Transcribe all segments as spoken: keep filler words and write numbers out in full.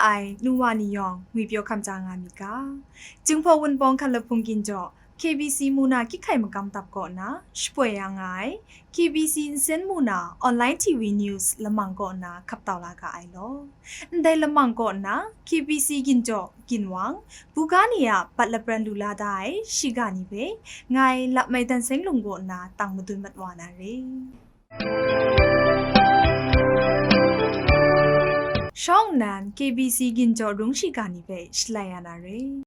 Ai nu wa ni yawng ngwi pyaw hkam ja nga mi ga, Jinghpaw Wunpawng hkan lahpung ginjaw K B C mu na kyik hkai magam dap kaw na shapoi ya nga ai K B C nsen mu na online T V news lamang kaw na hkap tau la ga ai law. Ndai lamang kaw na K B C ginjaw ginwang, buga ni a bat lapran lu la da ai shiga ni hpe ngai lap mai dan seng lung kaw na tang madun mat wa na re. Shawng nnan K B C ginjaw rung shiga ni hpe shalai ya na re.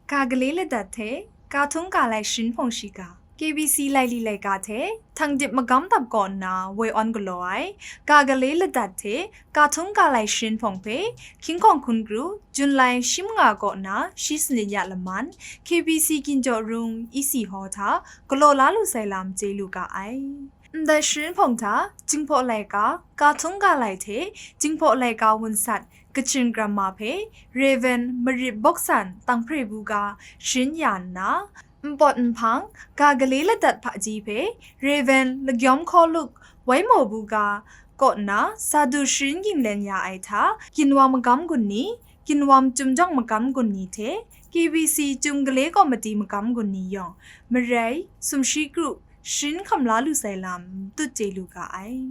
Ka gale ladat hte, ka htung ka lai sharin hpawng shiga, K B C laili laika hte, htang dip magam dap kaw nna woi awn galaw ai, ka gale ladat hte, ka htung ka lai sharin hpawng hpe, Hkying Hkawng Hkun Kru, Jun lai shi manga kaw nna shi sanit ya laman, K B C ginjaw rung E C hall hta galaw la lu sai lam chye lu ga ai. Ndai sharin hpawng hta, Jinghpaw laika, ka htung ka lai hte, Jinghpaw laika wun sat, Kachin Grama hpe, Rev. Marit Bawksan, Tanghpre buga, sharin ya nna, npawt nhpang, ga gale ladat hpaji hpe, Rev. Lagyawm Hkawluk, Waimaw buga, kaw nna, Sadu sharin ginglen ya ai hta, ginwang magam gun ni, ginwang Chyum Jawng magam gun ni hte, K B C Chyum Gale Komiti magam gun ni yawng, marai, sumshi kru, sharin hkam la lu sai lam, tut chye lu ga ai.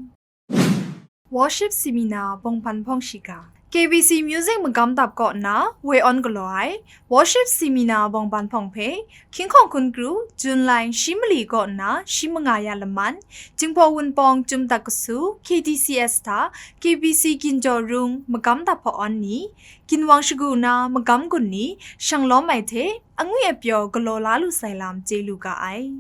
Worship Seminar bawng ban hpawng shiga. K B C Music magam dap kaw nna woi awn galaw ai Worship Seminar bawng ban hpawng hpe, Hkying Hkawng Hkun Kru, Jun lai shi mali kaw nna shi manga ya laman, Jinghpaw Wunpawng Chyum Dak Kasu, K T C S hta, K B C ginjaw rung magam dap hpaw awn ni, ginwang shagu na magam gun ni, shang lawm ai hte, angwi apyaw galaw la lu sai lam chye lu ga ai.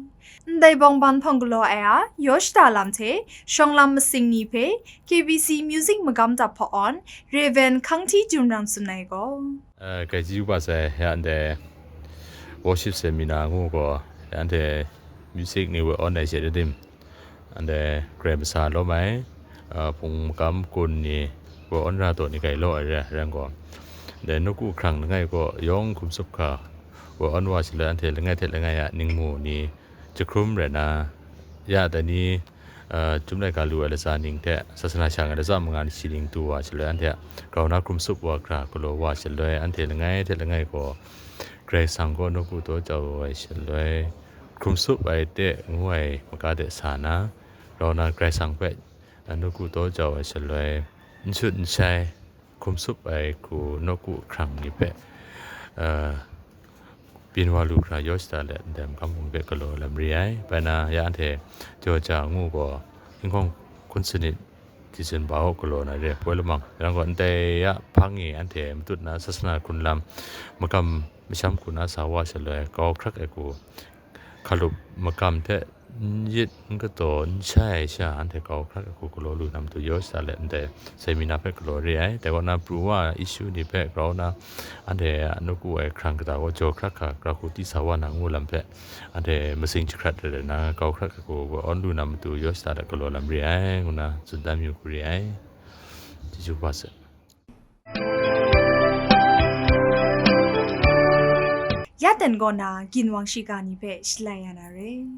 Ndai bawng ban hpawng galaw ai a, yaw shada lam hte, shawng lam masing ni hpe, K B C Music magam dap hpaw awn, Rev. Hkang Hti Jumrang tsun ai gaw. Eh, Kaji Upa sai, ya ndai worship seminar ngu gaw, ya ndai music ni woi awn ai she dadim. Anhte Karai Masa lawm ai, a, hpung magam kun ni, woi awn ra taw ni grai law ai re ai, rai ngai gaw, dai nawku hkrang langai kaw yawng hkum tsup hkra, woi awn wa shaloi anhte langai hte langai a ningmu ni jahkrum rai na, ya dai ni, a, Chyum laika lu ai latsa ning hte, sasana shang ai latsa manga ni shi ning du wa shaloi anhte a grau na hkum tsup wa hkra galaw wa shaloi, anhte langai hte langai gaw Karai Kasang kaw nawku taw jau ai shaloi, hkum tsup ai de ngu ai maga de sa na, grau na Karai Kasang hpe, a, nawku taw jau ai shaloi, n shut n shai, hkum tsup ai hku nawku hkrang ni hpe, a, byin wa lu hkra yaw shada let ndai magam hpung hpe galaw lam re ai. Bai na, ya anhte jaw ja ngu gaw, Hkying Hkawng Hkun Sanit December hku galaw na re ai poi lamang, rai ngai gaw, ndai ya hpang e anhte matut na sasana hkrun lam, magam masham hku na sa wa shaloi, kau hkrak ai hku, hkalup magam hte n yit n kataw n shai ai sha, anhte kau hkrak ai hku galaw lu na matu yaw shada let ndai seminar hpe galaw re ai. Dai kaw na, pru wa issue ni hpe grau na, anhte a nawku ai hkrang kata gaw jaw hkrak hkra, grau hku tisa wa na ngu lam hpe, anhte masing jahkrat rai rai na, kau hkrak ai hku woi awn lu na matu yaw shada let galaw lam re ai, ngu na tsun dan yu hku re ai. Chyeju kaba sai. Ya ten kaw na ginwang shiga ni hpe shalai ya na re.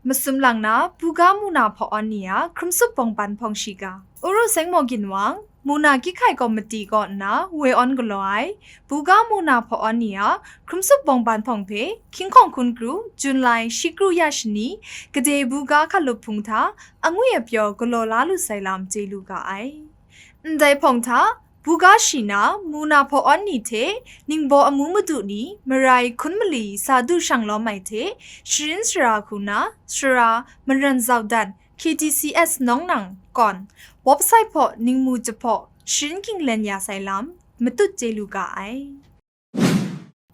Masum lang na, buga mu na hpaw awn ni a hkrum tsup bawng ban hpawng shiga. Uru Sengmaw ginwang, mu na kyik hkai komiti kaw nna woi awn galaw ai, buga mu na hpaw awn ni a hkrum tsup bawng ban hpawng hpe, Hkying Hkawng Hkun Kru, Jun lai shi kru ya shani, gade buga hkalup hpung hta, angwi apyaw galaw la lu sai lam chye lu ga ai. Ndai hpawng hta, buga shi na, mu na hpaw awn ni hte, ningbaw amu madu ni, marai hkun mali sa du shang lawm ai hte, sharin sara hku na, sara, maran zau dan, K T C S nawng nang kawn, website hpaw ningmu jahpaw, sharin ginglen ya sai lam, matut chye lu ga ai.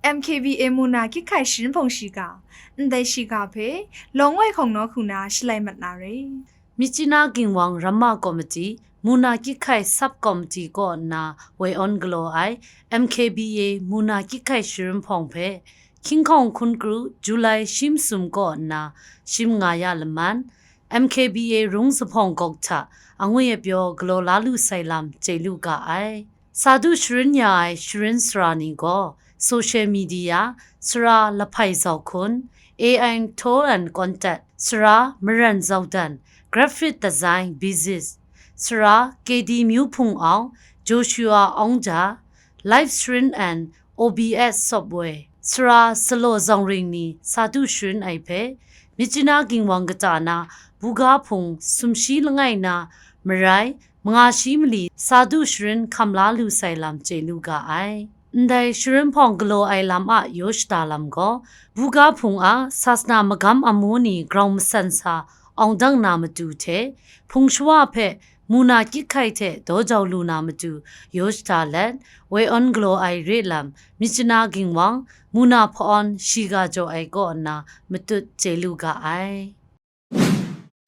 M K B A mu na kyik hkai sharin hpawng shiga, ndai shiga hpe, lawng woi hkawng naw hku na shalai mat na re. Myitkyina Ginwang Ramma Komiti, mu na kyik hkai sub komiti kaw nna woi awn galaw ai, M K B A mu na kyik hkai sharin hpawng hpe, Hkying Hkawng Hkun Kru, Jun lai shi masum kaw nna shi manga ya laman, M K B A rung zuphpawng gawk hta angwi apyaw galaw la lu sai lam chye lu ga ai. Sa du sharin ya ai sharin sara ni gaw, social media, sara Lahpai Zau Hkun, A I Tool and Contact, sara Maran Zau Dan, graphic design business, sara K D Myu Hpung Aung, Joshua Aungja, Life Sharin and O B S Sawpwoi, Sara Salo Zawngring ni sa du sharin ai hpe, Myitkyina Ginwang kata na buga hpung sumshi langai na marai manga shi mali sa du sharin hkam la lu sai lam chye lu ga ai. Ndai sharin hpawng galaw ai lam a yaw shada lam gaw, buga hpung a sasana magam amu ni grau masan sa awng dang na matu hte, hpung shawa hpe muna kyit hkai hte daw jau lu na matu yaw shada let, woi awn galaw ai re lam, Myitkyina Ginwang, muna hpa-awn shiga jaw ai kaw nna matut chye lu ga ai.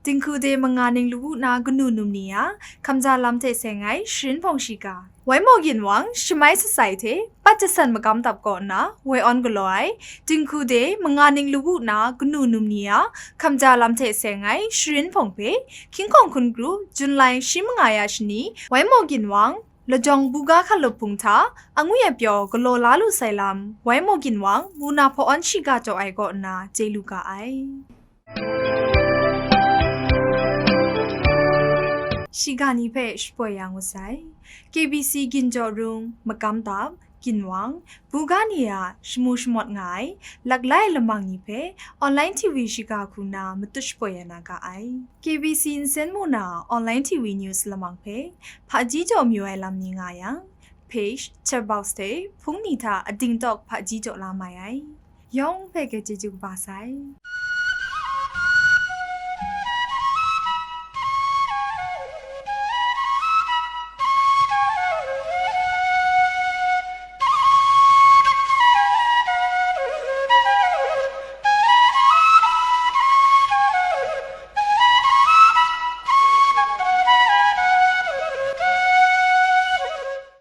Dinghku de manga ning lawu na kanu num ni a, hkamja lam hte seng ai sharin hpawng shiga. Wai maw Ginwang, shamai sasai hte, pat jasan magam dap kaw nna, woi awn galaw ai, Dinghku de manga ning lawu na kanu num ni a, hkamja lam hte seng ai sharin hpawng hpe, King Kong Hkun Gru, Jun lai shi manga ya shani, Wai maw Ginwang, lajawng buga hkalup hpung hta, angwi apyaw galaw la lu sai lam, Wai maw Ginwang, muna hpa-awn shiga jaw ai kaw nna, chye lu ga ai. Shiga ni hpe shapoi ya ngut sai. K B C Ginjaw Rung, Magam Dap, Ginwang, buga ni a shamu shamawt nga ai, laklai lamang ni hpe online T V shiga hku na matut shapoi ya na ga ai. K B C nsen mu na online T V news lamang hpe, hpaji jaw mayu ai lam ni nga yang, page, chat box hte hpung ni hta ading tawk hpaji jaw la mai ai. Yawng hpe grai chyeju kaba sai.